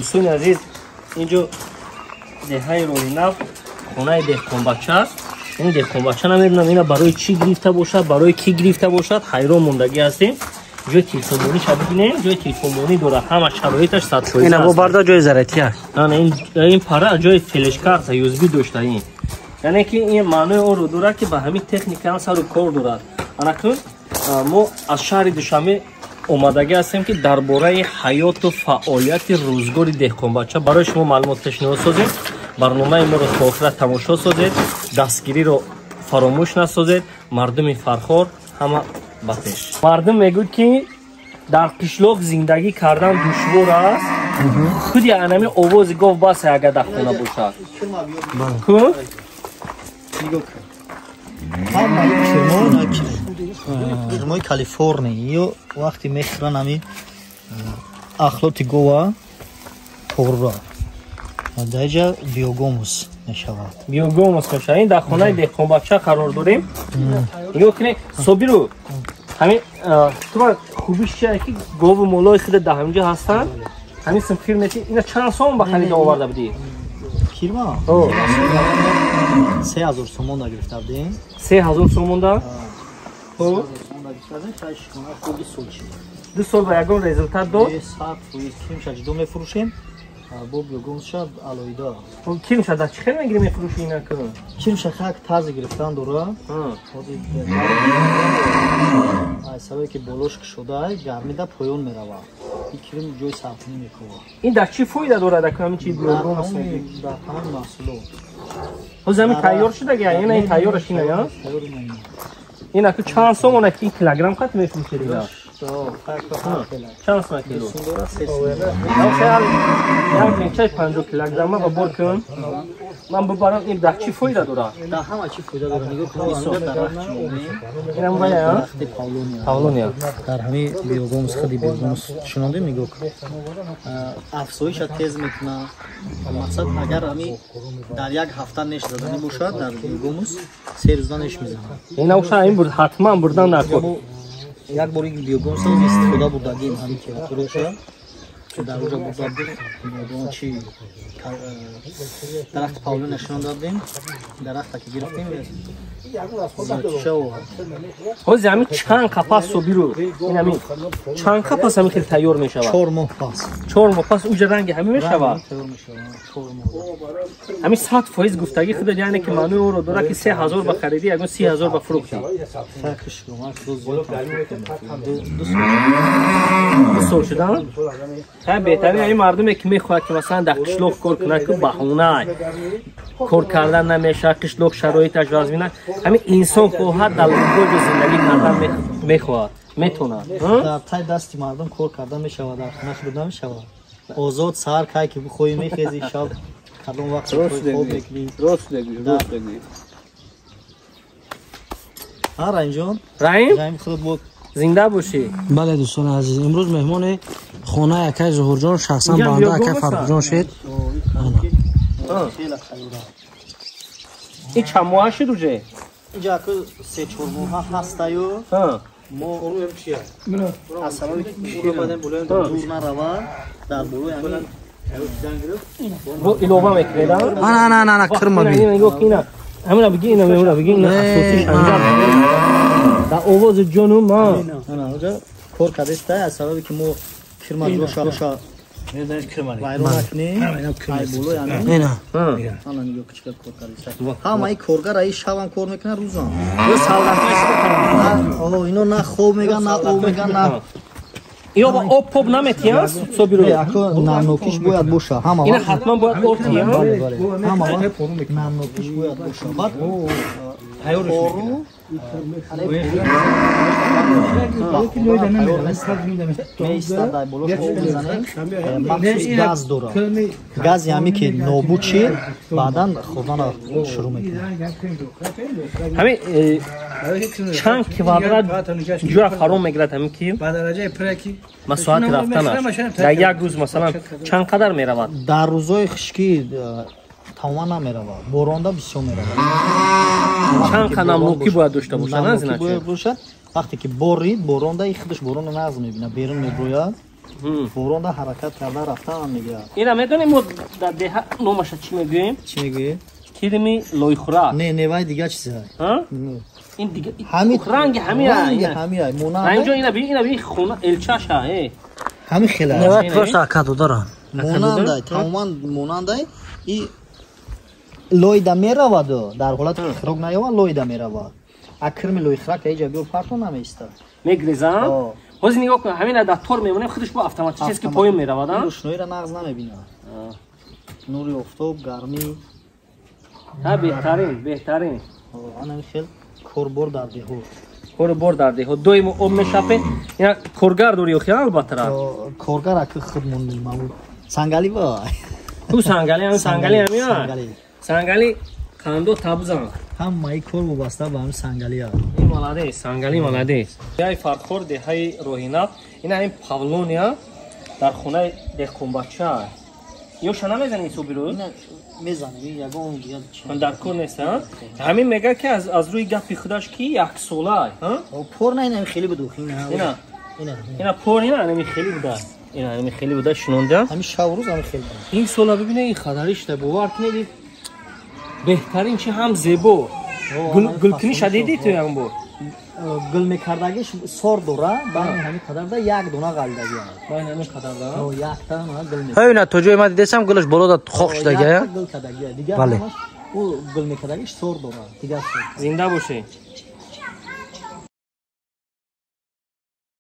Дӯстони азиз, инҷо деҳаи Роҳинав, хонаи деҳқонбача аст. Ин деҳқонбача намедонам ина барои чӣ гирифта бошад, барои кӣ гирифта бошад, ҳайрон мондагӣ ҳастем. Ҷои телефонмониша бибинем, ҷои телефонмонӣ дорад, ҳама шароиташ садфоиза. Ина бо барда ҷои заратия. Ин пара ҷои флешкарта USB дошта ин. Яъне ки ин маънои онро дорад, ки ба ҳамин техника ҳам сару кор дорад. Анакун мо аз шаҳри Душанбе омадагӣ ҳастем, ки дар бораи ҳаёту фаъолияти рӯзгори деҳқонбача барои шумо маълумот пешниҳод созем. Барномаи моро то охира тамошо созед, дастгириро фаромӯш насозед. Мардуми Фархор ҳама ба пеш. Мардум мегӯяд, ки дар қишлоқ зиндагӣ кардан душвор аст. Худи анами овози гов басе, агар дар хона бошад. Ку? Кирмои Калифорния ё вақте мехӯран, ҳами ахлоти гова порра даҷа биогумус мешавад. Биогумус мешавад. Ин дар хонаи деҳқонбача қарор дорем. Нигоҳ кунед, Собиру, ҳамин ту хубиш чия, ки гову молои худа дар ҳаминҷо ҳастанд. Ҳамин сим кир мети. Ина чанд сом ба харида оварда будӣ? Кирма 3000 сомон да гирифта будем. 3000 сомон да? 2 сол ба ягон результат дод? 100%. Кирмша ҷудо мефурӯшем, бо биогумусша алоҳида. Кирмша дар чӣ хел мегири, мефурӯши ина кун? Кирмша хак тарзи гирифтан дора. Сабабе ки болош кушода, гармида поён меравад, ин кирм ҷои сарқунӣ мекунад. Ин дар чӣ фоида дорад, ҳамин чи биогумус? Дар тамоми маҳсулот. Ҳозир ҳамин тайёр шудаги, ина ин тайёраш ина, ин аку чанд сомона ки килограмм қат мефурӯшед ина? Чанд сом кило? Як ленчаи 50 килограмма ба бор кун, ман бибарам. Ин дар чӣ фоида дорад? Дар ҳама чӣ фоида дорад. Нигоҳ кун, дарахт. Инам вая павлония. Павлония. Дар ҳамин биогумус, худи биогумус шунондем. Нигоҳ кун, афзоиша тез мекунад. Мақсад, агар ҳами дар як ҳафта неш заданӣ бошад, дар биогумус 3 рӯза неш мезанад. Ина ин бур ҳатман бурдан дар кор. Як бори биогумус истифода бурдагим, ҳамин территорияша дар оҷа бурда буд. Чи дарахти павлония шинонда будем, дарахта ки гирифтем, зиёдтиша овард. Ҳозир ҳамин чанд қапас, Собиру, ин ҳамин чанд қапас ҳамин хел тайёр мешавад? 4 моҳ пас. 4 моҳ пас уҷа ранги ҳамин мешавад. Ҳамин 100% гуфтагӣ худат, яъне ки маънои онро дорад, ки 3000 ба харидӣ, ягон 30 000 ба фурӯхтӣ. 2 сол шудан. Хай, беҳтарин. Ҳамин мардуме ки мехоҳад, ки масалан дар қишлоқ кор кунад, ки баҳона кор кардан намешавад, қишлоқ шароиташ вазмина, ҳамин инсон хоҳад дар лугоҷо зиндагӣ кардан мехоҳад, метавонад. Дар тай дасти мардум кор кардан мешавад, дар хона худ намешавад. Озод саҳар кай ки бихоҳӣ мехезӣ, шаб кадом вақт хоб мекунӣ. Рост мегӯӣ, рост мегӯӣ. Ҳа, Раимҷон. Раим. Раим, худат бо. Зинда бошӣ. Бале, дӯстони азиз, имрӯз меҳмони хонаи акай Зуҳурҷон, шахсан банда акай Фаррухҷон шед. Ин чанд моҳа шуд уже? Инҷа аку 3-4 моҳа ҳастаю. Мо аз сабаби ки омадем, болои дур наравад, дар болои ҳамин бо илова мекунед? Ана, ана, ана, кирма би. Ҳамина биги, ина мемуна биги, ина асосиш анҷам дар овози ҷону ма. Кор кардеста, аз сабаби ки мо кирма ҷоша вайрон накунем, ай болои ҳамин. Ана, нигоҳ, кичика кор кардеста. Ҳамаи коргар аи шабам кор мекунад, рӯзам. Ино на хоб меган, на об меган, на Ино ба об поб наметиҳанд, Собиру? Намнокиш бояд боша ҳама. Ина ҳатман бояд об тиҳанд? Ҳама вақт намнокиш бояд боша. Баъд пору меистад, дар болош об мезанем. Махсус газ дорад, гази ҳаме ки нобуд шид, баъдан хӯрдана шурӯъ мекунад. Ҳамин чанд квадрат ҷоя фаро мегирад ҳамин ки масоҳати рафтанаш дар як рӯз, масалан, чанд қадар меравад? Дар рӯзҳои хушкӣ тамоман намеравад, боронда бисёр меравад. Чанд қа намнокӣ бояд дошта бошад? Бошад. Вақте ки борид, боронда и худаш боронро нағз мебинад, берун меброяд. Боронда ҳаракат карда рафтан мегирад. Ина медонем мо дар деҳа номаша чӣ мегӯем? Чӣ мегӯем? Кирми лойхӯрак. Не, не, вай дига чизе. Ин дига ранги ҳамия. Ранги ҳамия. Монанд. Инҷо ина би, ина би хона элчаша, э. Ҳами хела. Не, вай просто акаду дора. Монандай, тамоман монандай. И лойда меравад, дар ҳолати хирок наёвад, лойда меравад. А кирми лойхӯрак иҷа биёр парто намеистад. Мегрезам? Ҳозир нигоҳ кун, ҳамина дар тор мемонем, худаш бо автоматически поён меравад, а? Рӯшноиро нағз намебинад. Нури офтоб, гармӣ. Ҳа, беҳтарин, беҳтарин. Ана хел корбор дар деҳот. Корбор дар деҳот. Доимо об мешапе. Ина коргар дори охи, албатта. Коргар аки худ мондем, маму. Сангали вай. Ту сангали, ҳам сангали ҳамия. Сангали қандо табзан. Ҳамаи кор вобаста ба ҳами сангали аст. Ин молодец, сангали молодец. Деҳаи Фархор, деҳаи Роҳинаб, ин ҳамин павлония дар хонаи деҳқонбача. Ёша намезанӣ ҳисоби рӯз? Мезанем, ин ягон дигар чи. Дар кор нест, ҳа? Ҳамин мега ки аз рӯи гапи худаш ки яксола, ҳа? Пор на, ин хеле буд, ина. Ина. Ина пор ина ҳамин хеле буда. Ина ҳамин хеле буда шинонда. Ҳамин шаб рӯз ҳамин хеле буда. Ин сола бибинед, ин хадариш да бовар кунед, беҳтарин чи ҳам зебо. Гулкуниша дидӣ ту ягон бор? Гул мекардагиш сор дора, байни ҳамин қадар да як дона ғалдаги аст. Байни ҳамин қадар да? Якта гул мекард. Ҳа, ина то ҷои ман дидесам гулаш боло да хок шудаги, я? Гул кардаги, дигар ҳамаш ӯ гул мекардагиш сор дора, дигар сор. Зинда бошед.